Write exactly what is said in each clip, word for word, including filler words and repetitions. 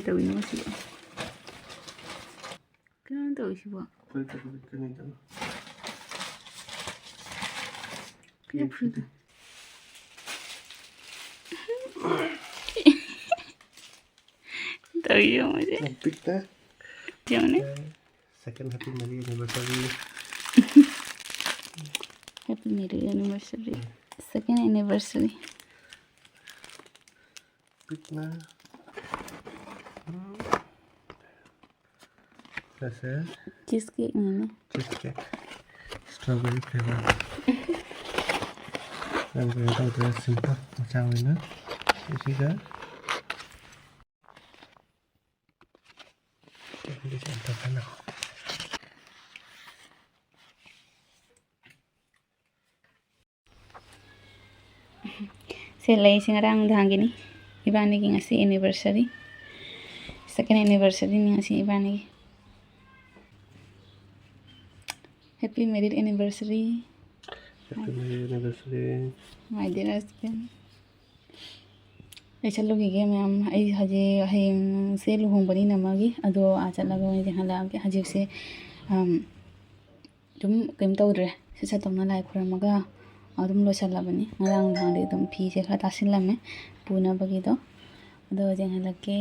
ꯇꯧꯔꯤꯅꯣ ꯁꯤꯕꯣ? ꯀꯩꯅꯣ ꯇꯧꯔꯤꯁꯤꯕꯣ? ꯀꯩꯅꯣ ꯐꯨꯔꯤꯠ? ꯇꯧꯔꯤꯁꯦ ꯌꯦꯡꯉꯨꯁꯦ꯫ ꯌꯥꯝ ꯄꯤꯛꯅ꯫ ꯌꯦꯡꯉꯨꯅꯦ꯫ Second happy marriage anniversary. Happy marriage anniversary. Second anniversary. ꯄꯤꯛꯅ꯫ ꯁꯤꯁꯦ cheese cake ꯅꯤꯅꯦ꯫ Cheese cake꯫ Strawberry flavor꯫ ꯌꯥꯝ ꯀꯩꯅꯣ ꯇꯧꯗ꯭ꯔꯦ, simple ꯃꯆꯥ ꯑꯣꯏꯅ꯫ ꯁꯤꯒ ꯁꯤꯒ ꯌꯥꯝ ꯐꯖꯅ꯫ ꯁꯤ ꯂꯩꯁꯤ ꯉꯔꯥꯡ ꯅꯨꯡꯗꯥꯡꯒꯤꯅꯤ꯫ ꯏꯕꯥꯅꯤꯒꯤ ꯉꯁꯤ anniversary꯫ Second anniversary ꯅꯤ ꯉꯁꯤ ꯏꯕꯥꯅꯤꯒꯤ꯫ Happy married anniversary, Happy married anniversary, my dear husband꯫ ꯑꯩ ꯆꯠꯂꯨꯈꯤꯒꯦ ꯃꯌꯥꯝ꯫ ꯑꯩ ꯍꯧꯖꯤꯛ, ꯍꯌꯦꯡꯁꯦ ꯂꯨꯍꯣꯡꯕꯅꯤꯅ ꯃꯥꯒꯤ, ꯑꯗꯣ ꯑꯥ ꯆꯠꯂꯒ ꯑꯣꯏꯅ ꯌꯦꯡꯍꯜꯂꯛꯑꯒꯦ꯫ ꯍꯧꯖꯤꯛꯁꯦ, ꯑꯝ, ꯑꯗꯨꯝ ꯀꯩꯝ ꯇꯧꯗ꯭ꯔꯦ꯫ ꯁꯠ ꯁꯠ ꯇꯧꯅ ꯂꯥꯏ ꯈꯨꯔꯝꯃꯒ ꯑꯗꯨꯝ ꯂꯣꯏꯁꯜꯂꯕꯅꯤ꯫ ꯉꯔꯥꯡ ꯅꯨꯡꯗꯥꯡꯗꯤ ꯑꯗꯨꯝ ꯐꯤꯁꯦ ꯈꯔ ꯇꯥꯁꯤꯜꯂꯝꯃꯦ ꯄꯨꯅꯕꯒꯤꯗꯣ꯫ ꯑꯗꯣ ꯌꯦꯡꯍꯜꯂꯛꯀꯦ꯫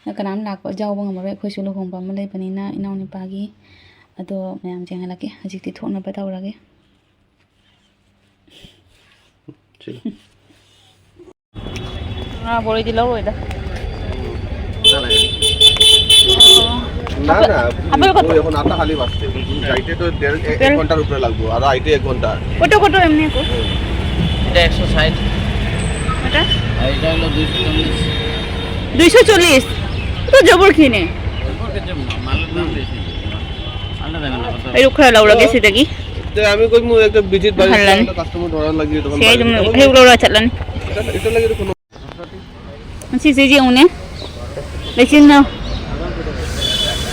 ꯅꯪ ꯀꯅꯥꯝ ꯂꯥꯛꯄ ꯌꯥꯎꯕ ꯉꯝꯃꯔꯣꯏ꯫ ꯑꯩꯈꯣꯏꯁꯨ ꯂꯨꯍꯣꯡꯕ ꯑꯃ ꯂꯩꯕꯅꯤꯅ ꯏꯅꯥꯎꯅꯨꯄꯥꯒꯤ꯫ ꯑꯗꯣ ꯃꯌꯥꯝ ꯌꯦꯡꯍꯜꯂꯛꯀꯦ꯫ ꯍꯧꯖꯤꯛꯇꯤ ꯊꯣꯛꯅꯕ ꯇꯧꯔꯒꯦ꯫ ꯉꯥ ꯕꯣꯔꯣꯏꯗꯤ ꯂꯧꯔꯣꯏꯗ꯫ না, না, আপেল কত? ওই এখন আটটা খালি বাজছে। যাইতে তো দেড়, এক, এক আপেল? ঘন্টার উপরে লাগবো, আর আইতে এক ঘন্টা। কত, কত এমনি কো? এটা একশো ষাট। এটা? আর এটা হলো দুইশো চল্লিশ। দুইশো চল্লিশ? তো জবর কিনে। ওপর কিছু মা-, মালের দাম বেশি। আলাদা কেন? কত? ꯑꯩꯁꯨ ꯈꯔ ꯂꯧꯔꯒꯦ ꯁꯤꯗꯒꯤ꯫ তে আমি কই মু একটা ভিজিট বাড়ি ꯅꯍꯥꯟ ꯂꯥꯟ꯫ একটা কাস্টমার ধরার লাগি তখন ꯁꯤ ꯑꯩ ꯑꯗꯨꯝ ꯍꯦꯛ ꯂꯧꯔ ꯆꯠꯂꯅꯤ꯫ এটা, এটা লাগে কোনো ꯉꯁꯤꯁꯦ ꯌꯦꯡꯉꯨꯅꯦ, ꯂꯩꯆꯤꯟꯅ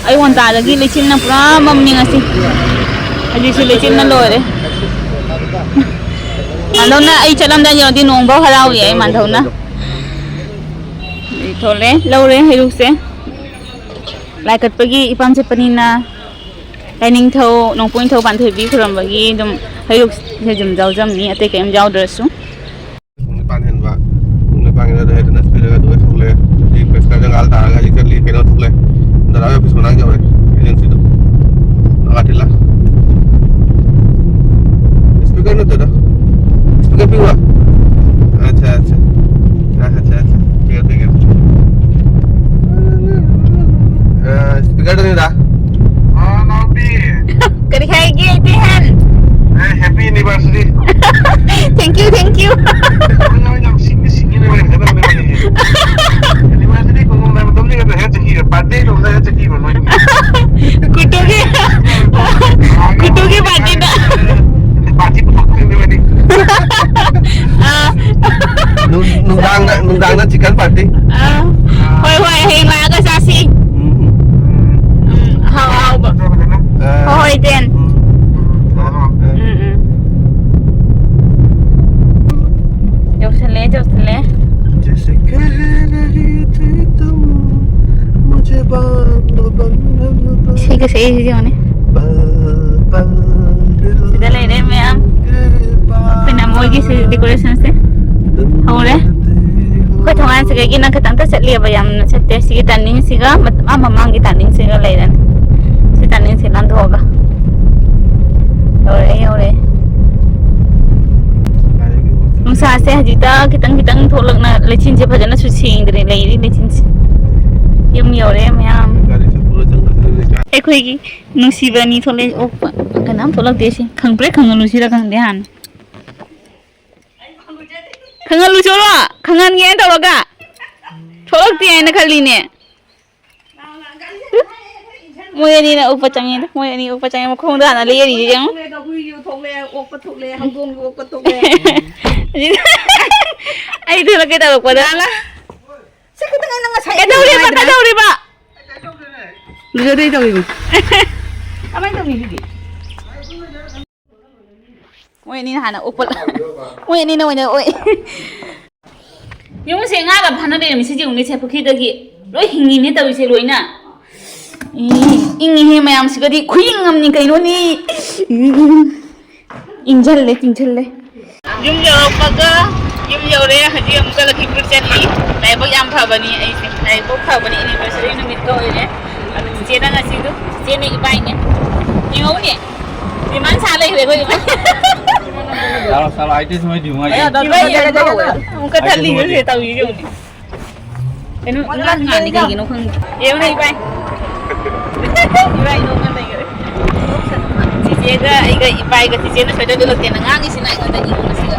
ꯑꯌꯨꯛ ꯉꯟꯇꯥꯗꯒꯤ ꯂꯩꯆꯤꯟꯅ ꯄꯨꯔꯥ ꯃꯝꯃꯤ ꯉꯁꯤ꯫ ꯍꯧꯖꯤꯛꯁꯨ ꯂꯩꯆꯤꯟꯅ ꯂꯣꯏꯔꯦ꯫ ꯃꯥꯟꯗꯧꯅ ꯑꯩ ꯆꯠꯂꯝꯗꯥꯏ ꯌꯧꯔꯗꯤ ꯅꯣꯡꯐꯥꯎ ꯍꯔꯥꯎꯏ ꯑꯩ ꯃꯥꯟꯗꯧꯅ꯫ ꯑꯩ ꯊꯣꯛꯂꯦ, ꯂꯧꯔꯦ ꯍꯩꯔꯨꯛꯁꯦ꯫ ꯂꯥꯏ ꯀꯠꯄꯒꯤ ꯏꯄꯥꯝ ꯆꯠꯄꯅꯤꯅ ꯂꯥꯏꯅꯤꯡꯊꯧ, ꯅꯣꯡꯄꯣꯛ ꯅꯤꯡꯊꯧ ꯄꯥꯟꯊꯣꯏꯕꯤ ꯈꯨꯔꯨꯝꯕꯒꯤ ꯑꯗꯨꯝ ꯍꯩꯔꯨꯛꯁꯦ ꯑꯗꯨꯝ ꯌꯥꯎꯖꯕꯅꯤ, ꯑꯇꯩ ꯀꯔꯤꯝ ꯌꯥꯎꯗ꯭ꯔꯁꯨ꯫ ꯄꯨꯡ ꯅꯤꯄꯥꯟ ꯍꯦꯟꯕ, ꯄꯨꯡ ꯅꯤꯄꯥꯟ ꯍꯦꯟꯕꯗ ꯍꯦꯟꯅ ꯁ꯭ꯄꯤꯗ ꯑꯗꯨꯒ ꯊꯣꯛꯂꯛꯑꯦ꯫ ꯍꯧꯖꯤꯛ ꯄꯩꯁꯥ ꯖꯪꯒꯥꯜ ꯇꯥꯔꯒ ꯍꯧꯖꯤꯛ ꯆꯠꯂꯤ, ꯀꯩꯅꯣ ꯊꯣꯛꯂꯛꯑꯦ, ꯗꯗꯥ ꯑꯣꯐꯤꯁ ꯃꯅꯥꯛ ꯌꯧꯔꯦ, ꯑꯦꯖꯦꯟꯁꯤꯗꯣ꯫ ꯅꯨꯡꯉꯥꯏꯇꯦ ꯂꯥ꯫ ꯁ꯭ꯄꯤꯀꯔ ꯅꯠꯇꯦꯗ, ꯁ꯭ꯄꯤꯀꯔ ꯄꯤꯌꯨꯔꯥ? ꯑꯠꯆꯥ, ꯑꯠꯆꯥ꯫ ꯑꯠꯆꯥ, ꯑꯠꯆꯥ, ꯑꯠꯆꯥ꯫ ꯄꯤꯌꯨ, ꯄꯤꯌꯨ꯫ ꯑ, ꯁ꯭ꯄꯤꯀꯔꯗꯨꯅꯤꯗ꯫ ꯑ, ꯅꯥꯎꯕꯤ꯫ ꯀꯔꯤ ꯍꯥꯏꯒꯦ, ꯏꯇꯩꯍꯟ? ꯑꯦ, happy anniversary꯫ Thank you, thank you꯫ ꯅꯣꯏ ꯌꯥꯝ ꯁꯤꯡꯗꯤ ꯁꯤꯡꯉꯤꯅꯦ, ꯅꯣꯏ ꯐꯖꯅ ꯍꯣꯠꯅꯕꯅꯦ꯫ Anniversary ꯀꯧꯕ ꯃꯇꯝꯗ ꯆꯍꯤ, birthday ꯀꯧꯕ ꯆꯍꯤ꯫ ꯀꯨꯇꯨꯒꯤ, ꯀꯨꯇꯨꯒꯤ ꯕꯥꯔꯗꯦꯗ꯫ ꯄꯥꯔꯇꯤ ꯄꯨꯊꯣꯛꯇꯣꯏꯅꯦ ꯃꯥꯗꯤ꯫ ꯑꯥ꯫ ꯅꯨꯡ-, ꯅꯨꯡꯗꯥꯡꯗ, ꯅꯨꯡꯗꯥꯡꯗ ꯆꯤꯛꯀꯟ ꯄꯥꯔꯇꯤ꯫ ꯑꯥ꯫ ꯍꯣꯏ, ꯍꯣꯏ, ꯍꯌꯦꯡ ꯂꯥꯛꯑꯒ ꯆꯥꯁꯤ꯫ ꯎꯝ꯫ ꯎꯝ, ꯑꯍꯥꯎ ꯑꯍꯥꯎꯕ꯫ ꯑꯥ꯫ ꯍꯣꯏ, ꯍꯣꯏ, ꯇꯦꯟ꯫ ꯎꯝ꯫ ꯎꯝ, ꯎꯝ꯫ ꯌꯧꯁꯜꯂꯦ, ꯌꯧꯁꯜꯂꯦ꯫ जैसे कह रही थी तुम, मुझे बांध, बंधन, ꯏꯁꯩꯒ ꯁꯛꯏꯁꯤꯗꯤ ꯌꯦꯡꯉꯨꯅꯦ꯫ ꯄꯜ, ꯄꯜ, ꯁꯤꯗ ꯂꯩꯔꯦ ꯃꯌꯥꯝ꯫ ꯑꯩꯈꯣꯏꯅ ꯃꯣꯏꯒꯤꯁꯤ decorationꯁꯦ ꯍꯧꯔꯦ꯫ ꯑꯩꯈꯣꯏ ꯊꯣꯡꯒꯥꯟꯁꯤꯗꯒꯤ ꯅꯪ ꯈꯤꯇꯪꯇ ꯆꯠꯂꯦꯕ, ꯌꯥꯝꯅ ꯆꯠꯇꯦ꯫ ꯁꯤꯒꯤ turningꯁꯤꯒ ꯃ-, ꯑꯥ ꯃꯃꯥꯡꯒꯤ turningꯁꯤꯒ ꯂꯩꯔꯅꯤ꯫ ꯁꯤ turningꯁꯤ ꯂꯥꯟꯊꯣꯛꯑꯒ ꯌꯧꯔꯛꯑꯦ, ꯌꯧꯔꯛꯑꯦ꯫ ꯅꯨꯡꯁꯥꯁꯦ ꯍꯧꯖꯤꯛꯇ ꯈꯤꯇꯪ ꯈꯤꯇꯪ ꯊꯣꯛꯂꯛꯅ ꯂꯩꯆꯤꯟꯁꯦ ꯐꯖꯅꯁꯨ ꯁꯦꯡꯗ꯭ꯔꯦ, ꯂꯩꯔꯤ ꯂꯩꯆꯤꯟꯁꯦ꯫ ꯌꯨꯝ ꯌꯧꯔꯦ ꯃꯌꯥꯝ꯫ ꯑꯩꯈꯣꯏꯒꯤ ꯅꯨꯡꯁꯤꯕ ꯑꯅꯤ ꯊꯣꯛꯂꯛꯑꯦ꯫ ꯑꯣꯛꯄ ꯀꯅꯥꯝ ꯊꯣꯛꯂꯛꯇꯦ꯫ ꯁꯤ ꯈꯪꯄ꯭ꯔꯦꯛ ꯈꯪꯍꯜꯂꯨꯁꯤꯔ ꯈꯪꯗꯦ ꯍꯥꯟꯅ꯫ ꯈꯪꯍꯜꯂꯨ ꯆꯣꯔꯣ, ꯈꯪꯍꯟꯒꯦꯅ ꯇꯧꯔꯒ ꯊꯣꯛꯂꯛꯇꯦ ꯍꯥꯏꯅ ꯈꯜꯂꯤꯅꯦ꯫ ꯃꯣꯏ ꯑꯅꯤꯅ ꯎꯞꯄ ꯆꯪꯉꯦꯗ, ꯃꯣꯏ ꯑꯅꯤ ꯎꯞꯄ ꯆꯪꯉꯦ, ꯃꯈꯣꯡꯗ ꯍꯥꯟꯅ ꯂꯦꯔꯤꯁꯦ ꯌꯦꯡꯉꯨ꯫ ꯍꯨꯏꯁꯨ ꯊꯣꯛꯂꯛꯑꯦ, ꯑꯣꯛꯄ ꯊꯣꯛꯂꯛꯑꯦ, ꯍꯧꯗꯣꯡꯁꯨ ꯑꯣꯛꯄ ꯊꯣꯛꯂꯛꯑꯦ꯫ ꯑꯩ ꯊꯣꯛꯂꯛꯀꯦ ꯇꯧꯔꯛꯄꯗ꯫ ꯁꯤ ꯈꯤꯇꯪ ꯑꯩꯅ ꯉꯁꯥꯏ ꯀꯩꯗꯧꯔꯤꯕ? ꯍꯥꯏꯗ꯭ꯔꯥ? ꯀꯩꯗꯧꯔꯤꯕ? ꯂꯨꯖꯗꯣꯏ ꯇꯧꯔꯤꯕ꯫ ꯀꯃꯥꯏꯅ ꯇꯧꯅꯤ ꯑꯗꯨꯗꯤ? ꯃꯣꯏ ꯑꯅꯤꯅ ꯍꯥꯟꯅ ꯑꯣꯛꯄ-, ꯃꯣꯏ ꯑꯅꯤꯅ ꯑꯣꯏꯅ ꯑꯣꯛꯑꯦ꯫ ꯌꯦꯡꯉꯨꯁꯦ, ꯉꯥꯒ ꯐꯥꯅ ꯂꯩꯔꯝꯃꯤꯁꯦ ꯌꯦꯡꯉꯨꯅꯦ, ꯁꯦ, ꯄꯨꯈ꯭ꯔꯤꯗꯒꯤ꯫ ꯂꯣꯏ ꯍꯤꯡꯉꯤꯅꯦ ꯇꯧꯔꯤꯁꯦ ꯂꯣꯏꯅ꯫ ꯏ, ꯏꯪꯉꯤꯍꯦ ꯃꯌꯥꯝꯁꯤꯒꯗꯤ, ꯈꯨꯏꯪ ꯑꯃꯅꯤ ꯀꯩꯅꯣꯅꯦ꯫ ꯏꯪꯁꯜꯂꯦ, ꯆꯤꯡꯁꯜꯂꯦ꯫ ꯌꯨꯝ ꯌꯧꯔꯛꯄꯒ, ꯌꯨꯝ ꯌꯧꯔꯦ꯫ ꯍꯧꯖꯤꯛ ꯑꯃꯨꯛꯀ ꯂꯈꯤꯄꯨꯔ ꯆꯠꯂꯤ꯫ ꯂꯥꯏꯕꯛ ꯌꯥꯝ ꯐꯕꯅꯤ ꯑꯩꯁꯦ꯫ ꯂꯥꯏꯕꯛ ꯐꯕꯅꯤ, anniversary ꯅꯨꯃꯤꯠꯀ ꯑꯣꯏꯔꯦ꯫ ꯑꯗꯨ ꯆꯤꯆꯦꯅ ꯉꯁꯤꯗꯣ, ꯆꯤꯆꯦꯅꯦ ꯏꯕꯥꯏꯅꯦ꯫ ꯌꯦꯡꯍꯧꯅꯦ꯫ Demand ꯁꯥ ꯂꯩꯈ꯭ꯔꯦ ꯑꯩꯈꯣꯏ ꯏꯕꯥꯏ꯫ ꯆꯠꯂꯣ, ꯆꯠꯂꯣ, ꯑꯩꯗꯤ ꯁꯨꯃꯥꯏ ꯗꯤꯃꯥꯟ ꯏꯕꯥꯏ ꯌꯦꯡꯉꯣ꯫ ꯑꯃꯨꯛꯀ ꯊꯜꯂꯤꯁꯦ ꯇꯧꯔꯤꯁꯦ ꯌꯦꯡꯉꯨꯅꯦ꯫ ꯀꯩꯅꯣ, ꯏꯃꯥ ꯉꯥꯡꯉꯤꯗꯤ ꯀꯩꯒꯤꯅꯣ ꯈꯪꯗꯦ꯫ ꯌꯦꯡꯉꯨꯅꯦ, ꯏꯕꯥꯏ꯫ ꯏꯕꯥꯏ ꯅꯣꯛꯅ ꯂꯩꯈꯔꯦ꯫ ꯆꯤꯆꯦꯒ ꯑꯩꯒ ꯏꯕꯥꯏꯒ ꯆꯤꯆꯦꯅ sweaterꯗꯨ ꯂꯧꯊꯦꯅ ꯉꯥꯡꯉꯤꯁꯤꯅ ꯑꯩꯉꯣꯟꯗ ꯏꯪꯉꯁꯤꯒ꯫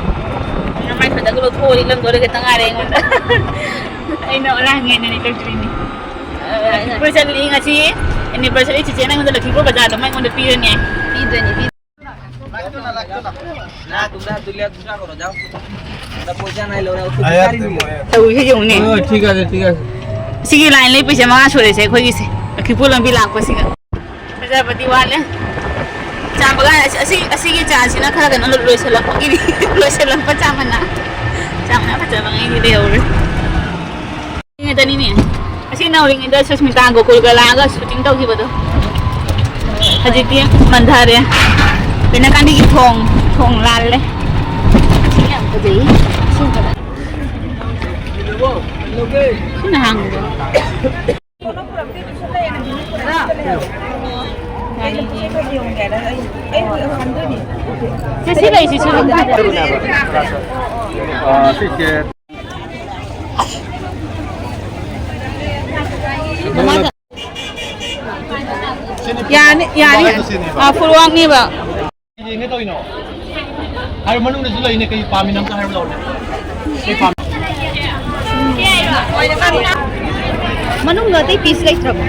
ꯃꯥꯏ sweaterꯗꯨ ꯂꯧꯊꯣꯛꯑꯣ, ꯂꯤꯠꯂꯝꯗꯣꯔꯦ ꯈꯛꯇ ꯉꯥꯏꯔꯦ ꯑꯩꯉꯣꯟꯗ꯫ ꯑꯩꯅ ꯑꯣꯔꯥꯡ ꯍꯦꯟꯅ ꯂꯤꯠꯂꯛꯇ꯭ꯔꯤꯅꯤ꯫ ꯑ, ꯑꯩꯈꯣꯏ ꯆꯠꯂꯤ ꯉꯁꯤ anniversary ꯆꯤꯆꯦꯅ ꯑꯩꯉꯣꯟꯗ ꯂꯛꯈꯤꯄꯨꯔ ꯕꯖꯥꯔꯗ ꯑꯃ ꯑꯩꯉꯣꯟꯗ ꯄꯤꯔꯅꯤ꯫ ꯄꯤꯗꯣꯏꯅꯤ, ꯄꯤꯗꯣꯏꯅꯤ꯫ ना, तुमने हाथ धुलिया, दूसरा करो, जाओ। ना, पोछा नहीं लो रहा, उसको आया भिखारी नहीं है। ꯇꯧꯔꯤꯁꯦ ꯌꯦꯡꯉꯨꯅꯦ꯫ ꯍꯣꯏ, ꯍꯣꯏ, ꯁꯤꯒꯤ line ꯂꯦꯞꯄꯤꯁꯦ ꯃꯉꯥ ꯁꯨꯔꯦꯁꯦ ꯑꯩꯈꯣꯏꯒꯤꯁꯦ, ꯂꯛꯈꯤꯄꯨꯔ ꯂꯝꯕꯤ ꯂꯥꯛꯄꯁꯤꯒ꯫ ꯐꯖꯕꯗꯤ ꯋꯥꯠꯂꯦ꯫ ꯆꯥꯝꯕꯒ ꯑꯁꯤ, ꯑꯁꯤ, ꯑꯁꯤꯒꯤ ꯆꯥꯁꯤꯅ ꯈꯔ ꯀꯩꯅꯣ ꯂꯣꯏꯁꯤꯜꯂꯛꯄꯒꯤꯗꯤ, ꯂꯣꯏꯁꯤꯜꯂꯛꯄ ꯆꯥꯃꯅ꯫ ꯆꯥꯃꯅ ꯐꯖꯕꯉꯩꯗꯤ ꯂꯩꯍꯧꯔꯦ꯫ ꯉꯥꯛꯇꯅꯤꯅꯦ꯫ ꯑꯁꯤ ꯅꯧꯔꯤꯉꯩꯗ ꯁꯨꯁꯃꯤꯇꯥ ꯒꯣꯀꯨꯜꯒ ꯂꯥꯛꯑꯒ shooting ꯇꯧꯈꯤꯕꯗꯣ꯫ ꯍꯧꯖꯤꯛꯇꯤ ꯃꯟꯊꯔꯦ꯫ ꯀꯩꯅꯣ ꯀꯥꯟꯗꯒꯤ ꯊꯣꯡ, ꯊꯣꯡ ꯂꯥꯜꯂꯦ꯫ ꯁꯤ ꯌꯥꯝ ꯐꯖꯩ꯫ ꯁꯤ ꯐꯖꯩ꯫ ꯁꯤꯅ ꯍꯥꯡꯕ꯭ꯔꯣ? ꯁꯤ, ꯁꯤ ꯂꯩ, ꯁꯤ, ꯁꯤ ꯂꯩ꯫ ꯑꯥ, ꯁꯤꯁꯦ꯫ ꯌꯥꯅꯤ, ꯌꯥꯅꯤ꯫ ꯑꯥ, ꯐꯨꯜꯋꯥꯛꯅꯦꯕ꯫ ꯌꯦꯡꯒꯦ ꯇꯧꯔꯤꯅꯣ? ꯍꯥꯏꯔꯣ, ꯃꯅꯨꯡꯗꯁꯨ ꯂꯩꯅꯦ, ꯀꯩ ꯄꯥꯝꯃꯤꯅꯣ ꯑꯝꯇ ꯍꯥꯏꯔꯣ ꯂꯥꯛꯑꯣꯅꯦ꯫ ꯀꯩ ꯄꯥꯝꯃꯤ? ꯃꯅꯨꯡꯗ ꯑꯇꯩ piece ꯂꯩꯇ꯭ꯔꯕꯣ?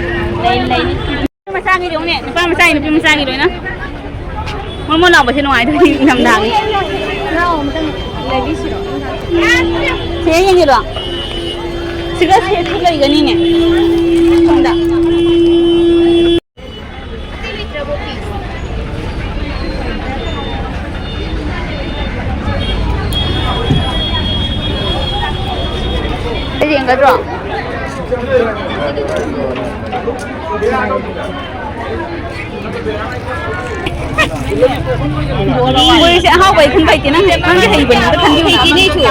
ꯂꯩ, ꯂꯩ꯫ ꯅꯨꯄꯥ ꯃꯆꯥꯒꯤ ꯌꯦꯡꯉꯨꯅꯦ, ꯅꯨꯄꯥ ꯃꯆꯥꯒꯤ, ꯅꯨꯄꯤ ꯃꯆꯥꯒꯤ ꯂꯣꯏꯅ꯫ ꯃꯣꯟ ꯃꯣꯟ ꯂꯥꯎꯕꯁꯦ ꯅꯨꯡꯉꯥꯏꯗꯣꯏꯅꯤ ꯏꯪꯊꯝꯊꯥꯒꯤ꯫ ꯁꯦ ꯌꯦꯡꯒꯦꯔꯣ? ꯁꯤꯒ ꯁꯦꯠꯁꯨ ꯂꯩꯒꯅꯤꯅꯦ꯫ ꯁꯣꯝꯗ꯫ ꯌꯦꯡꯒꯗ꯭ꯔꯣ? ꯃꯣꯏꯁꯦ ꯑꯍꯥꯎꯕ ꯑꯩ ꯈꯟ ꯍꯩꯇꯦ꯫ ꯅꯪ, ꯅꯪꯗꯤ ꯍꯩꯕꯅꯤ, ꯑꯝꯇ ꯈꯟꯕꯤꯌꯨ꯫ ꯍꯩꯇꯦꯅꯦ ꯑꯩꯁꯨ꯫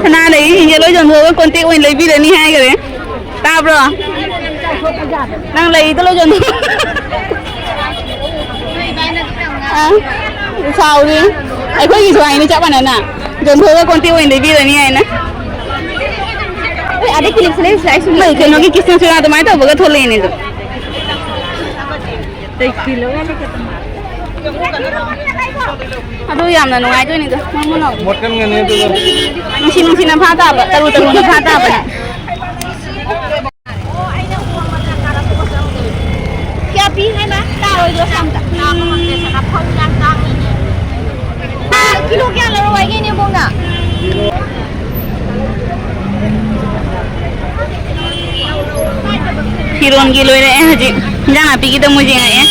ꯁꯅꯥ ꯂꯩꯔꯤꯁꯤꯡꯁꯦ ꯂꯣꯏ ꯌꯣꯟꯊꯣꯛꯑꯒ ꯀꯣꯟꯇꯦꯛ ꯑꯣꯏꯅ ꯂꯩꯕꯤꯔꯅꯤ ꯍꯥꯏꯈꯔꯦ꯫ ꯇꯥꯕ꯭ꯔꯣ? ꯅꯪ ꯂꯩꯗꯣ ꯂꯣꯏ ꯌꯣꯟꯊꯣꯛ-, ꯑ, ꯁꯥꯎꯔꯤ꯫ ꯑꯩꯈꯣꯏꯒꯤꯁꯨ ꯍꯥꯏꯅꯤ ꯆꯞ ꯃꯥꯟꯅꯅ꯫ ꯌꯣꯟꯊꯣꯛꯑꯒ ꯀꯣꯟꯇꯦꯛ ꯑꯣꯏꯅ ꯂꯩꯕꯤꯔꯅꯤ ꯍꯥꯏꯅ꯫ ꯑꯩ ꯑꯥꯗ ꯀꯤꯂꯤꯞꯁ ꯂꯩꯔꯨꯁꯦ ꯍꯥꯏꯁꯤꯅꯦ꯫ ꯂꯩ, ꯀꯩꯅꯣꯒꯤ ꯀ꯭ꯔꯤꯁꯅ ꯆꯨꯔꯥ ꯑꯗꯨꯃꯥꯏꯅ ꯇꯧꯕꯒ ꯊꯣꯛꯂꯛꯑꯦꯅꯦ ꯑꯗꯣ꯫ ꯑꯗꯨ ꯌꯥꯝꯅ ꯅꯨꯡꯉꯥꯏꯗꯣꯏꯅꯤꯗ꯫ ꯃꯣꯠꯀꯟꯒꯅꯤ ꯑꯗꯨꯒ꯫ ꯅꯨꯡꯁꯤ ꯅꯨꯡꯁꯤꯅ ꯐꯥ ꯇꯥꯕ, ꯇꯔꯨ ꯇꯔꯨꯅ ꯐꯥ ꯇꯥꯕꯅꯦ꯫ ꯀꯌꯥ ꯄꯤ ꯍꯥꯏꯅ? ꯇꯥꯔꯣꯏꯗ꯭ꯔꯣ ꯁꯣꯝꯗ? ꯀꯤꯂꯣ ꯀꯌꯥ ꯂꯧꯔꯣ ꯍꯥꯏꯒꯦ, ꯏꯅꯦꯝꯕꯣꯛꯅ? ꯐꯤꯔꯣꯟꯒꯤ ꯂꯣꯏꯔꯛꯑꯦ ꯍꯧꯖꯤꯛ꯫ ꯏꯟꯖꯥꯡ ꯅꯥꯄꯤꯒꯤꯗ ꯃꯣꯏ ꯌꯦꯡꯉꯛꯑꯦ꯫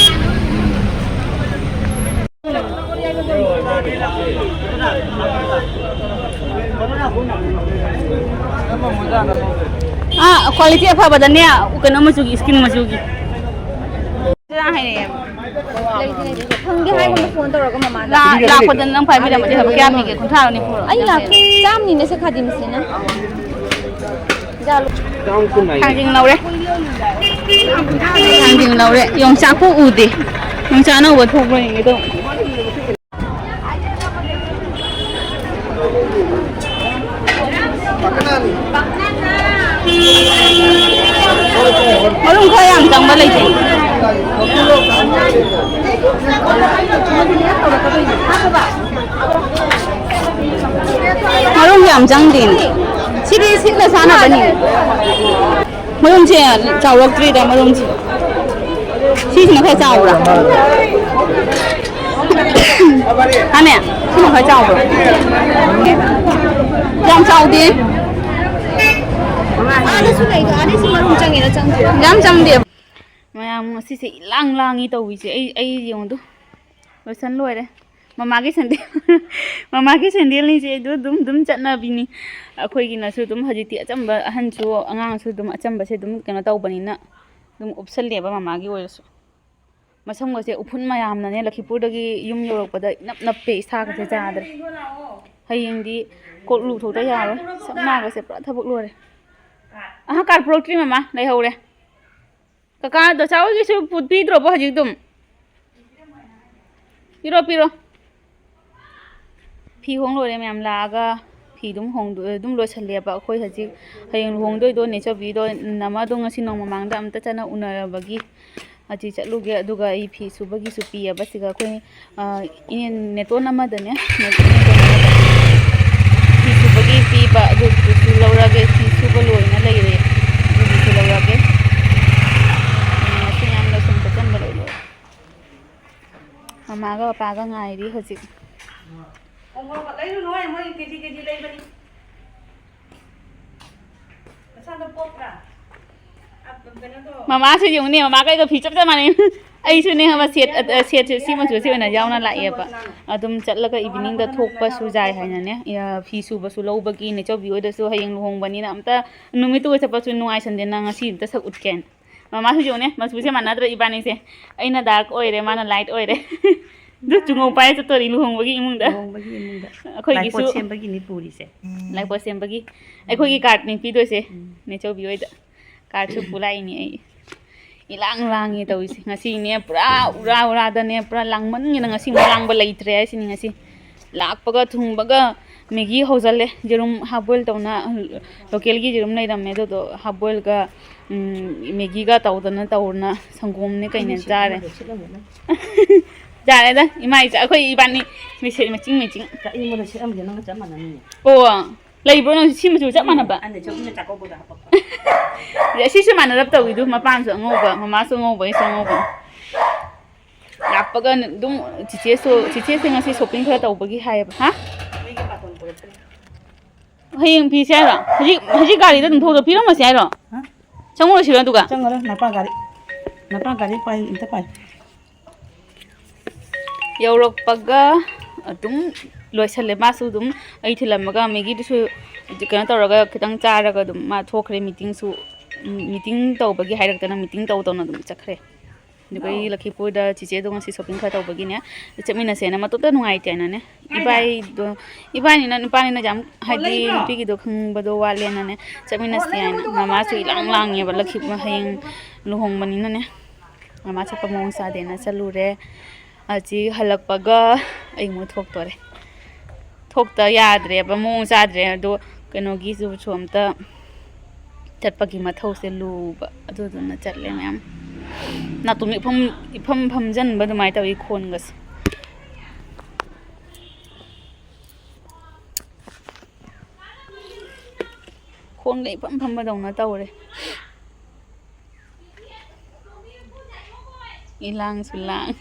ꯑꯥ, quality ꯑꯐꯕꯗꯅꯦ, ꯀꯩꯅꯣ ꯃꯆꯨꯒꯤ, skin ꯃꯆꯨꯒꯤ꯫ ꯍꯥꯏꯔꯛꯑꯦꯕ꯫ ꯂꯩꯇꯦ, ꯂꯩꯇꯦ꯫ ꯐꯪꯗꯦ ꯍꯥꯏꯒꯨꯝꯕ phone ꯇꯧꯔꯒ ꯃꯃꯥꯗ꯫ ꯂꯥ-, ꯂꯥꯛꯄꯗ ꯅꯪ ꯄꯥꯏꯕꯤꯔꯝꯃꯗꯤ ꯐꯕ꯫ ꯀꯌꯥ ꯄꯤꯒꯦ? ꯀꯨꯟꯊ꯭ꯔꯥꯔꯣ, ꯅꯤꯐꯨꯔꯣ? ꯑꯩ ꯂꯥꯛ ꯆꯥꯝꯃꯅꯤꯅꯦ ꯁꯦ ꯈꯥꯗꯤꯝꯁꯤꯅ꯫ ꯊꯥꯡꯖꯤꯡ ꯂꯧꯔꯦ꯫ ꯊꯥꯡꯖꯤꯡ ꯂꯧꯔꯦ꯫ ꯌꯣꯡꯆꯥꯛꯄꯨ ꯎꯗꯦ꯫ ꯌꯣꯡꯆꯥꯛ ꯑꯅꯧꯕ ꯊꯣꯛꯄ꯭ꯔꯥ ꯌꯦꯡꯒꯦ ꯇꯧꯕ꯫ ꯃꯔꯨꯝ ꯈꯔ ꯌꯥꯝ ꯆꯪꯕ ꯂꯩꯇꯦ꯫ ꯃꯔꯨꯝ ꯌꯥꯝ ꯆꯪꯗꯦꯅꯦ꯫ ꯁꯤꯗꯤ ꯁꯤꯠꯅ ꯆꯥꯅꯕꯅꯤ꯫ ꯃꯔꯨꯝꯁꯦ ꯆꯥꯎꯔꯛꯇ꯭ꯔꯤꯗ, ꯃꯔꯨꯝꯁꯦ꯫ ꯁꯤꯁꯤꯅ ꯈꯔ ꯆꯥꯎꯕ꯭ꯔꯥ? ꯍꯥꯅꯦ? ꯁꯤꯅ ꯈꯔ ꯆꯥꯎꯕ꯭ꯔꯥ? ꯌꯥꯝ ꯆꯥꯎꯗꯦ꯫ ꯑꯥꯗꯁꯨ ꯂꯩꯗꯣ, ꯑꯥꯗꯩꯁꯨ ꯃꯔꯨꯝ ꯆꯪꯉꯤꯔ ꯆꯪꯗ꯭ꯔꯤꯔ? ꯌꯥꯝ ꯆꯪꯗꯦ꯫ ꯃꯌꯥꯝ ꯉꯁꯤꯁꯦ ꯏꯂꯥꯡ ꯂꯥꯡꯉꯤ ꯇꯧꯔꯤꯁꯦ꯫ ꯑꯩ, ꯑꯩ ꯌꯦꯡꯉꯨꯗꯨ꯫ ꯂꯣꯏꯁꯟ ꯂꯣꯏꯔꯦ꯫ ꯃꯃꯥꯒꯤ ꯁꯦꯟꯗꯦꯜ꯫ ꯃꯃꯥꯒꯤ ꯁꯦꯟꯗꯦꯜꯅꯤꯁꯦ ꯑꯗꯨ ꯑꯗꯨꯝ ꯑꯗꯨꯝ ꯆꯠꯅꯕꯤꯅꯤ꯫ ꯑꯩꯈꯣꯏꯒꯤꯅꯁꯨ ꯑꯗꯨꯝ ꯍꯧꯖꯤꯛꯇꯤ ꯑꯆꯝꯕ, ꯑꯍꯟꯁꯨ ꯑꯉꯥꯡꯁꯨ ꯑꯗꯨꯝ ꯑꯆꯝꯕꯁꯦ ꯑꯗꯨꯝ ꯀꯩꯅꯣ ꯇꯧꯕꯅꯤꯅ ꯑꯗꯨꯝ ꯎꯞꯁꯜꯂꯦꯕ ꯃꯃꯥꯒꯤ ꯑꯣꯏꯔꯁꯨ꯫ ꯃꯁꯝꯒꯁꯦ ꯎꯐꯨꯟ ꯃꯌꯥꯝꯅꯅꯦ ꯂꯛꯈꯤꯄꯨꯔꯗꯒꯤ ꯌꯨꯝ ꯌꯧꯔꯛꯄꯗ ꯏꯅꯞ ꯅꯞꯄꯦ, ꯏꯁꯥꯒꯁꯦ ꯆꯥꯗ꯭ꯔꯦ꯫ ꯍꯌꯦꯡꯗꯤ ꯀꯣꯛ ꯂꯨꯊꯣꯛꯇ ꯌꯥꯔꯣꯏ꯫ ꯁꯛ ꯃꯥꯒꯁꯦ ꯄꯨꯔꯥ ꯊꯕꯛ ꯂꯣꯏꯔꯦ꯫ ꯑꯍ, ꯀꯥꯔ ꯄꯨꯔꯛꯇ꯭ꯔꯤ ꯃꯃꯥ, ꯂꯩꯍꯧꯔꯦ꯫ ꯀꯀꯥ ꯗꯣꯆꯥ ꯍꯣꯏꯒꯤꯁꯨ ꯄꯨ-, ꯄꯤꯗ꯭ꯔꯣꯕꯣ ꯍꯧꯖꯤꯛ ꯑꯗꯨꯝ? ꯄꯤꯔꯣ, ꯄꯤꯔꯣ꯫ ꯐꯤ ꯍꯣꯡ ꯂꯣꯏꯔꯦ ꯃꯌꯥꯝ ꯂꯥꯛꯑꯒ꯫ ꯐꯤ ꯑꯗꯨꯝ ꯍꯣꯡꯗꯣ-, ꯑꯗꯨꯝ ꯂꯣꯏꯁꯜꯂꯦꯕ꯫ ꯑꯩꯈꯣꯏ ꯍꯧꯖꯤꯛ ꯍꯌꯦꯡ ꯂꯨꯍꯣꯡꯗꯣꯏꯗꯣ ꯅꯦꯆꯧꯕꯤꯗꯣ ꯅꯃꯗꯣ ꯉꯁꯤ ꯅꯣꯡ ꯃꯃꯥꯡꯗ ꯑꯝꯇ ꯆꯠꯅ ꯎꯅꯔꯕꯒꯤ ꯍꯧꯖꯤꯛ ꯆꯠꯂꯨꯒꯦ꯫ ꯑꯗꯨꯒ ꯑꯩ ꯐꯤ ꯁꯨꯕꯒꯤꯁꯨ ꯄꯤꯌꯦꯕ ꯁꯤꯒ ꯑꯩꯈꯣꯏ, ꯑ, ꯏꯅꯦ ꯅꯦꯇꯣꯟ ꯑꯃꯗꯅꯦ, ꯅꯦꯇꯣꯟ ꯑꯃꯗ ꯐꯤ ꯁꯨꯕꯒꯤ ꯄꯤꯕ ꯑꯗꯨꯗꯨꯁꯨ ꯂꯧꯔꯒꯦ꯫ ꯐꯤ ꯁꯨꯕ ꯂꯣꯏꯅ ꯂꯩꯔꯦ, ꯑꯗꯨꯗꯨꯁꯨ ꯂꯧꯔꯒꯦ꯫ ꯎꯝ, ꯃꯁꯤ ꯃꯌꯥꯝ ꯂꯣꯏꯁꯟ ꯈꯣꯠꯆꯟꯕ ꯂꯣꯏ ꯂꯣꯏꯔꯦ꯫ ꯃꯃꯥꯒ ꯄꯄꯥꯒ ꯉꯥꯏꯔꯤ ꯍꯧꯖꯤꯛ꯫ ꯎꯃꯣꯔꯣꯛ ꯂꯩꯔꯨꯅꯨ ꯍꯣꯏ, ꯃꯣꯏ ꯀꯦꯖꯤ ꯀꯦꯖꯤ ꯂꯩꯕꯅꯤ꯫ ꯃꯁꯥꯗꯣ ꯄꯣꯛꯄ꯭ꯔꯥ? ꯑ, ꯀꯩꯅꯣꯗꯣ꯫ ꯃꯃꯥꯁꯨ ꯌꯦꯡꯉꯨꯅꯦ, ꯃꯃꯥꯒ ꯑꯩꯒ ꯐꯤ ꯆꯞ ꯆꯞ ꯃꯥꯟꯅꯩ꯫ ꯑꯩꯁꯨꯅꯦ ꯈꯪꯕ, ꯁꯦꯠ, ꯑ, ꯁꯦꯠꯁꯦ ꯁꯤ ꯃꯆꯨꯁꯦ ꯑꯣꯏꯅ ꯌꯥꯎꯅ ꯂꯥꯛꯑꯦꯕ꯫ ꯑꯗꯨꯝ ꯆꯠꯂꯒ ꯏꯚꯤꯅꯤꯡꯗ ꯊꯣꯛꯄꯁꯨ ꯌꯥꯏ ꯍꯥꯏꯅꯅꯦ, ꯑ, ꯐꯤ ꯁꯨꯕꯁꯨ ꯂꯧꯕꯒꯤ ꯅꯦꯆꯧꯕꯤ ꯍꯣꯏꯗꯁꯨ ꯍꯌꯦꯡ ꯂꯨꯍꯣꯡꯕꯅꯤꯅ ꯑꯝꯇ ꯅꯨꯃꯤꯠꯇꯨꯒ ꯆꯠꯄꯁꯨ ꯅꯨꯡꯉꯥꯏꯁꯟꯗꯦꯅ ꯉꯁꯤ ꯑꯝꯇ ꯁꯛ ꯎꯠꯀꯦꯅ꯫ ꯃꯃꯥꯁꯨ ꯌꯦꯡꯉꯨꯅꯦ, ꯃꯆꯨꯁꯦ ꯃꯥꯟꯅꯗ꯭ꯔꯣ ꯏꯕꯥꯅꯤꯁꯦ? ꯑꯩꯅ ꯗꯥꯔꯛ ꯑꯣꯏꯔꯦ, ꯃꯥꯅ ꯂꯥꯏꯠ ꯑꯣꯏꯔꯦ꯫ ꯑꯗꯨ ꯆꯨꯉꯧ ꯄꯥꯏꯔ ꯆꯠꯇꯣꯔꯤ ꯂꯨꯍꯣꯡꯕꯒꯤ ꯏꯃꯨꯡꯗ꯫ ꯂꯨꯍꯣꯡꯕꯒꯤ ꯏꯃꯨꯡꯗ꯫ ꯑꯩꯈꯣꯏꯒꯤꯁꯨ ꯂꯥꯏꯄꯣꯠ ꯁꯦꯝꯕꯒꯤꯅꯤ ꯄꯨꯔꯤꯁꯦ꯫ ꯂꯥꯏꯄꯣꯠ ꯁꯦꯝꯕꯒꯤ꯫ ꯑꯩꯈꯣꯏꯒꯤ ꯀꯥꯔꯠꯅꯤ ꯄꯤꯗꯣꯏꯁꯦ, ꯎꯝ꯫ ꯅꯦꯆꯧꯕꯤ ꯍꯣꯏꯗ꯫ ꯀꯥꯔꯠꯁꯨ ꯄꯨ ꯂꯥꯛꯏꯅꯤ ꯑꯩ꯫ ꯏꯂꯥꯡ ꯂꯥꯡꯉꯦ ꯇꯧꯔꯤꯁꯦ꯫ ꯉꯁꯤꯅꯦ ꯄꯨꯔꯥ ꯎꯔꯥ ꯎꯔꯥꯗꯅꯦ, ꯄꯨꯔꯥ ꯂꯥꯡꯃꯟꯒꯤꯅ ꯉꯁꯤ ꯑꯃꯨꯛ ꯂꯥꯡꯕ ꯂꯩꯇ꯭ꯔꯦ ꯍꯥꯏꯁꯤꯅꯤ ꯉꯁꯤ꯫ ꯂꯥꯛꯄꯒ ꯊꯨꯡꯕꯒ ꯃꯦꯒꯤ ꯍꯧꯖꯜꯂꯦ꯫ ꯌꯦꯔꯨꯝ half boil ꯇꯧꯅ, ꯂꯣꯀꯦꯜꯒꯤ ꯌꯦꯔꯨꯝ ꯂꯩꯔꯝꯃꯦ, ꯑꯗꯨꯗꯣ half boilꯒ, ꯎꯝ, ꯃꯦꯒꯤꯒ ꯇꯧꯗꯅ ꯇꯧꯔꯅ ꯁꯪꯒꯣꯝꯅꯦ ꯀꯩꯅꯦ ꯆꯥꯔꯦ꯫ ꯌꯥꯔꯦꯗ, ꯏꯃꯥ ꯏꯆꯥ ꯑꯩꯈꯣꯏ ꯏꯕꯥꯅꯤ ꯃꯤꯁꯦ ꯃꯆꯤꯡ ꯃꯆꯤꯡ꯫ ꯀꯛꯏꯕꯗꯣ ꯁꯦꯠꯂꯝꯒꯦ ꯅꯪꯒ ꯆꯞ ꯃꯥꯟꯅꯅꯤꯅꯦ꯫ ꯑꯣ, ꯂꯩꯕ꯭ꯔꯣ ꯅꯪ ꯁꯤ ꯃꯆꯨ ꯆꯞ ꯃꯥꯟꯅꯕ? ꯑꯩꯅ ꯆꯧꯃꯤꯟꯅ ꯆꯥꯛꯀꯧꯕꯗ ꯍꯥꯄꯛꯄ꯫ ꯑꯦ, ꯁꯤꯁꯨ ꯃꯥꯟꯅꯔꯞ ꯇꯧꯏꯗꯨ, ꯃꯄꯥꯟꯁꯨ ꯑꯉꯧꯕ, ꯃꯃꯥꯁꯨ ꯑꯉꯧꯕ, ꯑꯩꯁꯨ ꯑꯉꯧꯕ꯫ ꯂꯥꯛꯄꯒ ꯑꯗꯨꯝ ꯆꯤꯆꯦꯁꯨ, ꯆꯤꯆꯦꯁꯦ ꯉꯁꯤ shopping ꯈꯔ ꯇꯧꯕꯒꯤ ꯍꯥꯏꯌꯦꯕ꯫ ꯍꯥ? ꯃꯤꯒꯤ ꯕꯥꯇꯣꯟ ꯄꯨꯔꯛꯇ꯭ꯔꯤ꯫ ꯍꯌꯦꯡ ꯄꯤꯁꯦ ꯍꯥꯏꯔꯣ? ꯍꯧꯖꯤꯛ, ꯍꯧꯖꯤꯛ ꯒꯥꯔꯤꯗ ꯑꯗꯨꯝ ꯊꯧꯗꯣꯛꯄꯤꯔꯝꯃꯁꯦ ꯍꯥꯏꯔꯣ? ꯍꯥ? ꯆꯪꯉꯨꯔꯁꯤꯔꯣ ꯑꯗꯨꯒ? ꯆꯪꯉꯔꯣꯏ, ꯅꯄꯥ ꯒꯥꯔꯤ, ꯅꯄꯥ ꯒꯥꯔꯤ ꯄꯥꯏ, ꯑꯝꯇ ꯄꯥꯏ꯫ ꯌꯧꯔꯛꯄꯒ ꯑꯗꯨꯝ ꯂꯣꯏꯁꯜꯂꯦ꯫ ꯃꯥꯁꯨ ꯑꯗꯨꯝ ꯑꯩ ꯊꯤꯜꯂꯝꯃꯒ ꯃꯦꯒꯤꯗꯨꯁꯨ ꯀꯩꯅꯣ ꯇꯧꯔꯒ ꯈꯤꯇꯪ ꯆꯥꯔꯒ ꯑꯗꯨꯝ ꯃꯥ ꯊꯣꯛꯈ꯭ꯔꯦ꯫ ꯃꯤꯇꯤꯡꯁꯨ, ꯃꯤꯇꯤꯡ ꯇꯧꯕꯒꯤ ꯍꯥꯏꯔꯛꯇꯅ ꯃꯤꯇꯤꯡ ꯇꯧ ꯇꯧꯅ ꯑꯗꯨꯝ ꯆꯠꯈ꯭ꯔꯦ꯫ ꯑꯗꯨꯒ ꯑꯩ ꯂꯛꯈꯤꯄꯨꯔꯗ ꯆꯤꯆꯦꯗꯣ ꯉꯁꯤ ꯁꯣꯄꯤꯡ ꯈꯔ ꯇꯧꯕꯒꯤꯅꯦ ꯆꯠꯃꯤꯟꯅꯁꯦꯅ ꯃꯇꯣꯝꯇ ꯅꯨꯡꯉꯥꯏꯇꯦꯅꯅꯦ꯫ ꯏꯕꯥꯏꯗꯣ, ꯏꯕꯥꯏꯅꯤꯅ, ꯅꯨꯄꯥꯅꯤꯅ ꯌꯥꯝ ꯍꯥꯏꯗꯤ ꯅꯨꯄꯤꯒꯤꯗꯣ ꯈꯪꯕꯗꯣ ꯋꯥꯠꯂꯦꯅꯅꯦ ꯆꯠꯃꯤꯟꯅꯁꯦ ꯍꯥꯏꯅ꯫ ꯃꯃꯥꯁꯨ ꯏꯂꯥꯡ ꯂꯥꯡꯉꯦꯕ, ꯂꯛꯈꯤ ꯍꯌꯦꯡ ꯂꯨꯍꯣꯡꯕꯅꯤꯅꯅꯦ꯫ ꯃꯃꯥ ꯆꯠꯄ ꯃꯑꯣꯡ ꯆꯥꯗꯦꯅ ꯆꯠꯂꯨꯔꯦ꯫ ꯑꯁꯤ ꯍꯜꯂꯛꯄꯒ ꯑꯩ ꯑꯃꯨꯛ ꯊꯣꯛꯇꯣꯔꯦ꯫ ꯊꯣꯛꯇ ꯌꯥꯗ꯭ꯔꯦꯕ, ꯃꯑꯣꯡ ꯆꯥꯗ꯭ꯔꯦ꯫ ꯑꯗꯣ ꯀꯩꯅꯣꯒꯤꯁꯨ ꯑꯝꯇ ꯆꯠꯄꯒꯤ ꯃꯊꯧꯁꯦ ꯂꯨꯕ, ꯑꯗꯨꯗꯨꯅ ꯆꯠꯂꯦ ꯃꯌꯥꯝ꯫ ꯅꯥꯇꯣꯟ ꯏꯐꯝ, ꯏꯐꯝ ꯐꯝꯖꯟꯕ ꯑꯗꯨꯃꯥꯏꯅ ꯇꯧꯏ ꯈꯣꯟꯒꯁꯦ꯫ ꯈꯣꯟꯒ ꯏꯐꯝ ꯐꯝꯕꯗꯧꯅ ꯇꯧꯔꯦ꯫ ꯏꯂꯥꯡꯁꯨ ꯂꯥꯡ꯫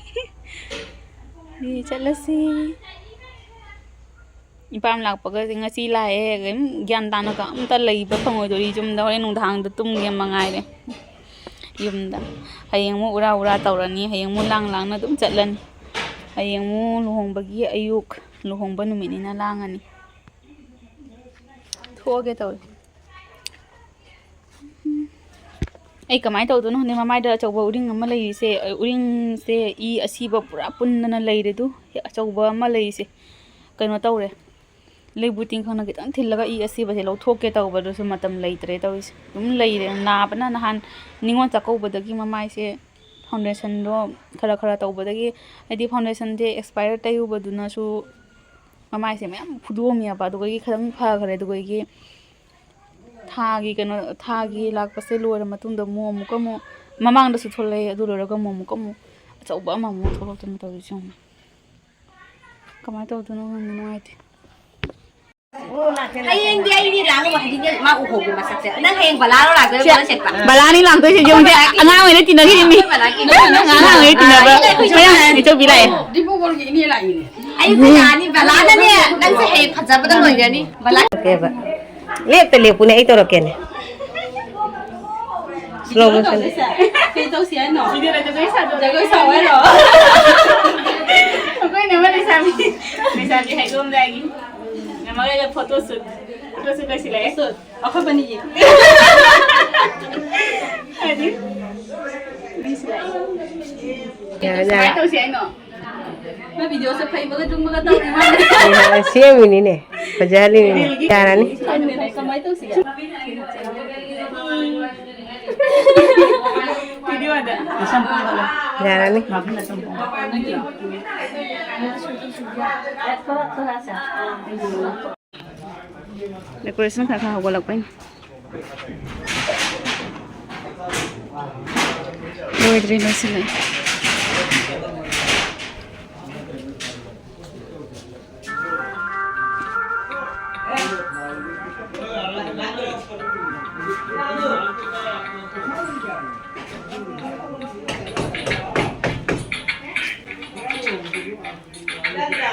ꯆꯠꯂꯁꯤ꯫ ꯏꯄꯥꯝ ꯂꯥꯛꯄꯒ ꯉꯁꯤ ꯂꯥꯛꯑꯦ, ꯀꯔꯤꯝ ꯒ꯭ꯌꯥꯟ ꯇꯥꯅꯒ ꯑꯝꯇ ꯂꯩꯕ ꯐꯪꯉꯣꯏꯗꯣꯔꯤ ꯌꯨꯝꯗ꯫ ꯍꯣꯔꯦꯟ ꯅꯨꯡꯗꯥꯡꯗ ꯇꯨꯝꯒꯦ ꯃꯉꯥꯏꯔꯦ ꯌꯨꯝꯗ꯫ ꯍꯌꯦꯡ ꯑꯃꯨꯛ ꯎꯔꯥ ꯎꯔꯥ ꯇꯧꯔꯅꯤ, ꯍꯌꯦꯡ ꯑꯃꯨꯛ ꯂꯥꯡ ꯂꯥꯡꯅ ꯑꯗꯨꯝ ꯆꯠꯂꯅꯤ꯫ ꯍꯌꯦꯡ ꯑꯃꯨꯛ ꯂꯨꯍꯣꯡꯕꯒꯤ ꯑꯌꯨꯛ, ꯂꯨꯍꯣꯡꯕ ꯅꯨꯃꯤꯠꯅꯤꯅ ꯂꯥꯡꯉꯅꯤ꯫ ꯊꯣꯛꯑꯒꯦ ꯇꯧꯔꯤ꯫ ꯑꯩ ꯀꯃꯥꯏꯅ ꯇꯧꯗꯣꯏꯅꯣ ꯈꯪꯗꯦ, ꯃꯃꯥꯏꯗ ꯑꯆꯧꯕ ꯎꯔꯤꯡ ꯑꯃ ꯂꯩꯔꯤꯁꯦ, ꯎꯔꯤꯡꯁꯦ ꯏ ꯑꯁꯤꯕ ꯄꯨꯔꯥ ꯄꯨꯟꯗꯅ ꯂꯩꯔꯦ꯫ ꯑꯗꯨ ꯑꯆꯧꯕ ꯑꯃ ꯂꯩꯔꯤꯁꯦ ꯀꯩꯅꯣ ꯇꯧꯔꯦ, ꯂꯩꯕꯨ ꯇꯤꯡꯈꯪꯅ ꯈꯤꯇꯪ ꯊꯤꯜꯂꯒ ꯏ ꯑꯁꯤꯕꯁꯦ ꯂꯧꯊꯣꯛꯀꯦ ꯇꯧꯕꯗꯨꯁꯨ ꯃꯇꯝ ꯂꯩꯇ꯭ꯔꯦ ꯇꯧꯔꯤꯁꯦ꯫ ꯑꯗꯨꯝ ꯂꯩꯔꯦ꯫ ꯅꯥꯕꯅ ꯅꯍꯥꯟ ꯅꯤꯉꯣꯜ ꯆꯥꯛꯀꯧꯕꯗꯒꯤ ꯃꯃꯥꯏꯁꯦ ꯐꯥꯎꯟꯗꯦꯁꯟꯗꯣ ꯈꯔ ꯈꯔ ꯇꯧꯕꯗꯒꯤ, ꯍꯥꯏꯗꯤ ꯐꯥꯎꯟꯗꯦꯁꯟꯁꯦ ꯑꯦꯛꯁꯄꯥꯌꯔ ꯇꯩꯔꯨꯕꯗꯨꯅꯁꯨ ꯃꯃꯥꯏꯁꯦ ꯃꯌꯥꯝ ꯐꯨꯗꯣꯛꯑꯝꯃꯦꯕ꯫ ꯑꯗꯨꯗꯒꯤ ꯈꯤꯇꯪ ꯐꯈ꯭ꯔꯦ꯫ ꯑꯗꯨꯗꯒꯤ ꯊꯥꯒꯤ ꯀꯩꯅꯣ, ꯊꯥꯒꯤ ꯂꯥꯛꯄꯁꯦ ꯂꯣꯏꯔ ꯃꯇꯨꯡꯗ ꯑꯃꯨꯛ, ꯑꯃꯨꯛꯀ ꯑꯃꯨꯛ ꯃꯃꯥꯡꯗꯁꯨ ꯊꯣꯛꯂꯛꯑꯦ꯫ ꯑꯗꯨ ꯂꯣꯏꯔꯒ ꯑꯃꯨꯛ, ꯑꯃꯨꯛꯀ ꯑꯃꯨꯛ ꯑꯆꯧꯕ ꯑꯃꯃꯨꯛ ꯊꯣꯛꯂꯛꯇꯅ ꯇꯧꯔꯤꯁꯦ ꯌꯦꯡꯉꯨꯅꯦ꯫ ꯀꯃꯥꯏꯅ ꯇꯧꯗꯣꯏꯅꯣ ꯈꯪꯗꯦ, ꯅꯨꯡꯉꯥꯏꯇꯦ꯫ ꯍꯌꯦꯡꯗꯤ ꯑꯩꯗꯤ ꯂꯥꯛꯅꯕ ꯍꯥꯏꯗꯤ ꯃꯥ ꯎꯍꯧꯒꯦ ꯃꯁꯛꯁꯦ꯫ ꯅꯪ ꯍꯌꯦꯡ ꯕꯂꯥꯔꯣ ꯂꯥꯛꯇꯣꯏꯔꯣ? ꯁꯦ, ꯀꯣꯟꯅ ꯁꯦꯠꯄ? ꯕꯂꯥꯅꯤ ꯂꯥꯛꯇꯣꯏꯁꯦ꯫ ꯌꯦꯡꯉꯨꯁꯦ, ꯑꯉꯥꯡ ꯑꯣꯏꯅ ꯇꯤꯟꯅꯈꯤꯕ ꯃꯤ꯫ ꯑꯩꯈꯣꯏ ꯕꯂꯥꯒꯤ ꯅꯪ ꯑꯉꯥꯡ ꯑꯣꯏꯅ ꯇꯤꯟꯅꯕ꯫ ꯃꯌꯥꯝ ꯏꯆꯧꯕꯤ ꯂꯥꯛꯑꯦ꯫ ꯗꯤꯄꯨꯒꯣꯜꯒꯤ ꯏꯅꯦ ꯂꯥꯛꯏꯅꯦ꯫ ꯑꯩ ꯕꯂꯥꯅꯤ, ꯕꯂꯥꯅꯅꯦ ꯅꯪꯁꯦ ꯍꯌꯦꯡ ꯐꯖꯕꯗ ꯂꯣꯏꯔꯅꯤ꯫ ꯕꯂꯥ꯫ ꯂꯦꯞꯇ ꯂꯦꯞꯄꯨꯅꯦ, ꯑꯩ ꯇꯧꯔꯛꯀꯦꯅꯦ꯫ Slow motion. ꯀꯩ ꯇꯧꯁꯤ ꯍꯥꯏꯅꯣ? ꯖꯒꯣꯏ ꯁꯥꯎ ꯍꯥꯏꯔꯣ? ꯑꯃ ꯂꯩꯁꯥꯕꯤ, ꯂꯩꯁꯥꯕꯤ ꯍꯥꯏꯗꯣꯛꯑꯝꯗꯥꯏꯒꯤ ꯉꯝꯃꯔꯣꯏꯗ ꯐꯣꯇꯣ ꯁꯨꯠ, ꯐꯣꯇꯣ ꯁꯨꯠ ꯂꯣꯏꯁꯤꯜꯂꯛꯑꯦ꯫ ꯁꯨꯠ ꯑꯩꯈꯣꯏ ꯕꯥꯅꯤꯒꯤ꯫ ꯍꯥꯏꯗꯤ ꯂꯣꯏꯁꯤꯜꯂꯛꯑꯦ꯫ ꯌꯥꯔꯦ, ꯌꯥꯔꯦ꯫ ꯀꯃꯥꯏꯅ ꯇꯧꯁꯤ ꯍꯥꯏꯅꯣ? ꯅꯣꯏ ꯚꯤꯗꯤꯑꯣꯁꯦ ꯐꯩꯕꯒ ꯖꯨꯝꯕꯒ ꯇꯧꯔꯤ ꯃꯥꯜꯂꯦ꯫ ꯑꯦ, ꯁꯦꯝꯃꯤꯅꯤꯅꯦ, ꯐꯖꯍꯜꯂꯤꯅꯤꯅꯦ꯫ ꯌꯥꯔꯅꯤ꯫ ꯀꯃꯥꯏꯅ ꯇꯧꯁꯤꯒꯦ? ꯚꯤꯗꯤꯑꯣꯗ꯫ ꯌꯥꯔꯅꯤ꯫ ꯗꯦꯀꯣꯔꯦꯁꯟ ꯈꯔ ꯈꯔ ꯍꯧꯒꯠꯂꯛꯄꯩꯅꯦ꯫ ꯂꯣꯏꯗ꯭ꯔꯤ, ꯂꯣꯏꯁꯤꯜꯂꯛꯑꯦ꯫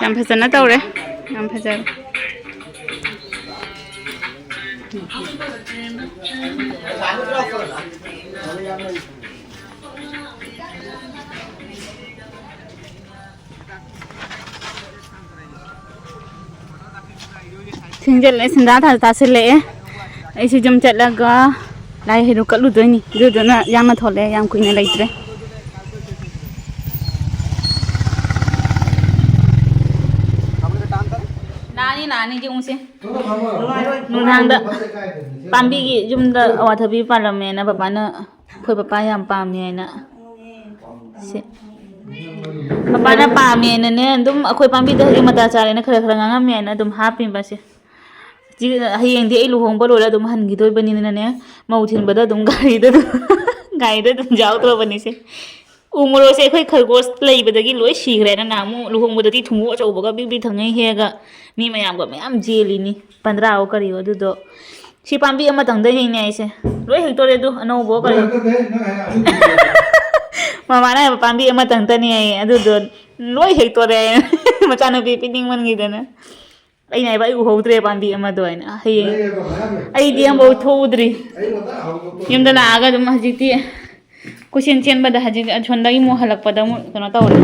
ꯌꯥꯝ ꯐꯖꯅ ꯇꯧꯔꯦ꯫ ꯌꯥꯝ ꯐꯖꯔꯦ꯫ ꯊꯦꯡꯖꯤꯜꯂꯦ, ꯁꯦꯟꯗꯥ ꯊꯥ ꯇꯥꯁꯤꯜꯂꯛꯑꯦ꯫ ꯑꯩꯁꯨ ꯌꯨꯝ ꯆꯠꯂꯒ ꯂꯥꯏ ꯍꯩꯔꯨꯛ ꯀꯠꯂꯨꯗꯣꯏꯅꯤ꯫ ꯑꯗꯨꯗꯨꯅ ꯌꯥꯝꯅ ꯊꯣꯛꯂꯛꯑꯦ, ꯌꯥꯝ ꯀꯨꯏꯅ ꯂꯩꯇ꯭ꯔꯦ꯫ ꯂꯥꯛꯑꯅꯤ, ꯂꯥꯛꯑꯅꯤ, ꯌꯦꯡꯉꯨꯁꯦ꯫ ꯅꯨꯡꯗꯥꯡꯗ ꯄꯥꯝꯕꯤꯒꯤ ꯌꯨꯝꯗ ꯑꯋꯥꯊꯕꯤ ꯄꯥꯜꯂꯝꯃꯦꯅ ꯄꯄꯥꯅ, ꯑꯩꯈꯣꯏ ꯄꯄꯥ ꯌꯥꯝ ꯄꯥꯝꯃꯦ ꯍꯥꯏꯅ꯫ ꯁꯤ ꯄꯄꯥꯅ ꯄꯥꯝꯃꯦꯅꯅꯦ, ꯑꯗꯨꯝ ꯑꯩꯈꯣꯏ ꯄꯥꯝꯕꯤꯗ ꯍꯧꯖꯤꯛ ꯃꯇꯥ ꯆꯥꯔꯦꯅ ꯈꯔ ꯈꯔ ꯉꯥꯡꯉꯝꯃꯦ ꯍꯥꯏꯅ ꯑꯗꯨꯝ ꯍꯥꯞꯄꯤꯕ ꯁꯦ꯫ ꯁꯤ ꯍꯌꯦꯡꯗꯤ ꯑꯩ ꯂꯨꯍꯣꯡꯕ ꯂꯣꯏꯔ ꯑꯗꯨꯝ ꯍꯟꯈꯤꯗꯣꯏꯕꯅꯤꯅꯅꯦ, ꯃꯧ ꯊꯤꯟꯕꯗ ꯑꯗꯨꯝ ꯒꯥꯔꯤꯗ ꯑꯗꯨꯝ, ꯒꯥꯔꯤꯗ ꯑꯗꯨꯝ ꯌꯥꯎꯗ꯭ꯔꯕꯅꯤꯁꯦ꯫ ꯎ ꯃꯣꯔꯣꯛꯁꯦ ꯑꯩꯈꯣꯏ ꯈꯔꯒꯣꯁ ꯂꯩꯕꯗꯒꯤ ꯂꯣꯏ ꯁꯤꯈ꯭ꯔꯦꯅ ꯅꯍꯥꯟꯃꯨꯛ ꯂꯨꯍꯣꯡꯕꯗꯗꯤ ꯊꯨꯝꯃꯣꯛ ꯑꯆꯧꯕꯒ ꯕꯤꯛ ꯕꯤꯛ ꯊꯪꯉꯩ ꯍꯦꯛꯑꯒ ꯃꯤ ꯃꯌꯥꯝꯒ ꯃꯌꯥꯝ ꯖꯦꯜꯂꯤꯅꯤ, ꯄꯟꯗ꯭ꯔꯥꯑꯣ ꯀꯔꯤꯑꯣ ꯑꯗꯨꯗꯣ꯫ ꯁꯤ ꯄꯥꯝꯕꯤ ꯑꯃꯇꯪꯗꯩꯅꯦ ꯑꯩꯁꯦ꯫ ꯂꯣꯏ ꯍꯦꯛꯇꯣꯔꯦ ꯑꯗꯨ ꯑꯅꯧꯕ ꯀꯔꯤ꯫ ꯃꯃꯥꯅ ꯍꯥꯏꯕ ꯄꯥꯝꯕꯤ ꯑꯃꯇꯪꯇꯅꯦ ꯍꯥꯏꯌꯦ꯫ ꯑꯗꯨꯗꯣ ꯂꯣꯏ ꯍꯦꯛꯇꯣꯔꯦ꯫ ꯃꯆꯥꯅꯨꯄꯤ ꯄꯤꯅꯤꯡꯃꯟꯈꯤꯗꯅ꯫ ꯑꯩꯅ ꯍꯥꯏꯕ ꯑꯩ ꯎꯍꯧꯗ꯭ꯔꯦ ꯄꯥꯝꯕꯤ ꯑꯃꯗꯣ ꯍꯥꯏꯅ꯫ ꯍꯌꯦꯡ ꯑꯩꯗꯤ ꯑꯃꯐꯥꯎ ꯊꯣꯛꯎꯗ꯭ꯔꯤ꯫ ꯌꯨꯝꯗ ꯂꯥꯛꯑꯒ ꯑꯗꯨꯝ ꯍꯧꯖꯤꯛꯇꯤ ꯀꯣꯏꯆꯦꯟ ꯆꯦꯟꯕꯗ ꯍꯧꯖꯤꯛ ꯑꯁꯣꯝꯗꯒꯤ ꯑꯃꯨꯛ ꯍꯜꯂꯛꯄꯗ ꯑꯃꯨꯛ ꯀꯩꯅꯣ ꯇꯧꯔꯦ꯫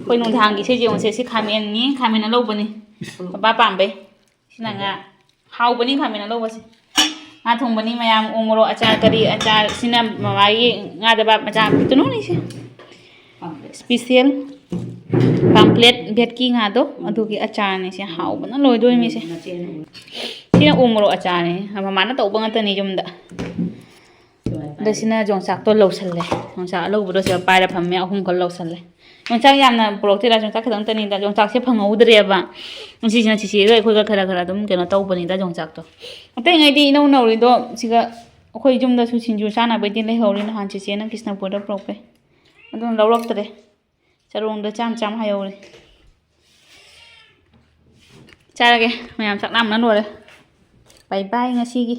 ꯑꯩꯈꯣꯏ ꯅꯨꯡꯗꯥꯡꯒꯤ ꯏꯁꯩꯁꯦ ꯌꯦꯡꯉꯨꯁꯦ꯫ ꯁꯤ ꯈꯥꯃꯦꯟꯅꯤ, ꯈꯥꯃꯦꯟ ꯑꯂꯧꯕꯅꯤ꯫ ꯄꯄꯥ ꯄꯥꯝꯕꯩ꯫ ꯁꯤꯅ ꯉꯥ꯫ ꯍꯥꯎꯕꯅꯤ ꯈꯥꯃꯦꯟ ꯑꯂꯧꯕꯁꯦ꯫ ꯉꯥ ꯊꯣꯡꯕꯅꯤ ꯃꯌꯥꯝ, ꯎ ꯃꯣꯔꯣꯛ ꯑꯆꯥꯔ, ꯀꯔꯤ ꯑꯆꯥꯔ꯫ ꯁꯤꯅ ꯃꯃꯥꯒꯤ ꯉꯥꯗ ꯕꯥꯞ ꯃꯆꯥ ꯄꯤꯛꯇꯨꯅꯨꯅꯤꯁꯦ꯫ ꯏꯁꯄꯤꯁꯦꯜ ꯄꯥꯝꯄ꯭ꯂꯦꯠ ꯚꯦꯠꯀꯤ ꯉꯥꯗꯣ, ꯑꯗꯨꯒꯤ ꯑꯆꯥꯔꯅꯤ꯫ ꯁꯤ ꯍꯥꯎꯕꯅ ꯂꯣꯏꯗꯣꯏꯅꯤ ꯁꯦ꯫ ꯁꯤꯅ ꯎ ꯃꯣꯔꯣꯛ ꯑꯆꯥꯔꯅꯤ꯫ ꯃꯃꯥꯅ ꯇꯧꯕ ꯉꯥꯛꯇꯅꯤ ꯌꯨꯝꯗ꯫ ꯑꯗ ꯁꯤꯅ ꯌꯣꯡꯆꯥꯛꯇꯣ ꯂꯧꯁꯜꯂꯦ꯫ ꯌꯣꯡꯆꯥꯛ ꯑꯂꯧꯕꯗꯣ ꯁꯤꯗ ꯄꯥꯏꯔ ꯐꯝꯃꯦ, ꯑꯍꯨꯝꯈꯛ ꯂꯧꯁꯜꯂꯦ꯫ ꯌꯣꯡꯆꯥꯛ ꯌꯥꯝꯅ ꯄꯨꯔꯛꯇꯦꯗ, ꯌꯣꯡꯆꯥꯛ ꯈꯤꯇꯪꯇꯅꯤꯗ꯫ ꯌꯣꯡꯆꯥꯛꯁꯦ ꯐꯪꯍꯧꯗ꯭ꯔꯦꯕ꯫ ꯁꯤꯁꯤꯅ ꯆꯤꯆꯦꯒ ꯑꯩꯈꯣꯏꯒ ꯈꯔ ꯈꯔ ꯑꯗꯨꯝ ꯀꯩꯅꯣ ꯇꯧꯕꯅꯤꯗ ꯌꯣꯡꯆꯥꯛꯇꯣ꯫ ꯑꯇꯩꯉꯩꯗꯤ ꯏꯅꯧ ꯅꯧꯔꯤꯗꯣ ꯁꯤꯒ ꯑꯩꯈꯣꯏ ꯌꯨꯝꯗꯁꯨ ꯁꯤꯡꯖꯨ ꯆꯥꯅꯕꯩꯗꯤ ꯂꯩꯍꯧꯔꯤ, ꯅꯍꯥꯟ ꯆꯤꯆꯦꯅ ꯀ꯭ꯔꯤꯁꯅꯄꯨꯔꯗ ꯄꯨꯔꯛꯄꯩ꯫ ꯑꯗꯨꯅ ꯂꯧꯔꯛꯇ꯭ꯔꯦ꯫ ꯆꯔꯣꯡꯗ ꯆꯥꯝ ꯆꯥꯝ ꯍꯥꯏꯍꯧꯔꯦ꯫ ꯆꯥꯔꯒꯦ꯫ ꯃꯌꯥꯝ ꯆꯥꯛ ꯂꯥꯝꯕꯅ ꯂꯣꯏꯔꯦ꯫ ꯕꯥꯏ ꯕꯥꯏ ꯉꯁꯤꯒꯤ꯫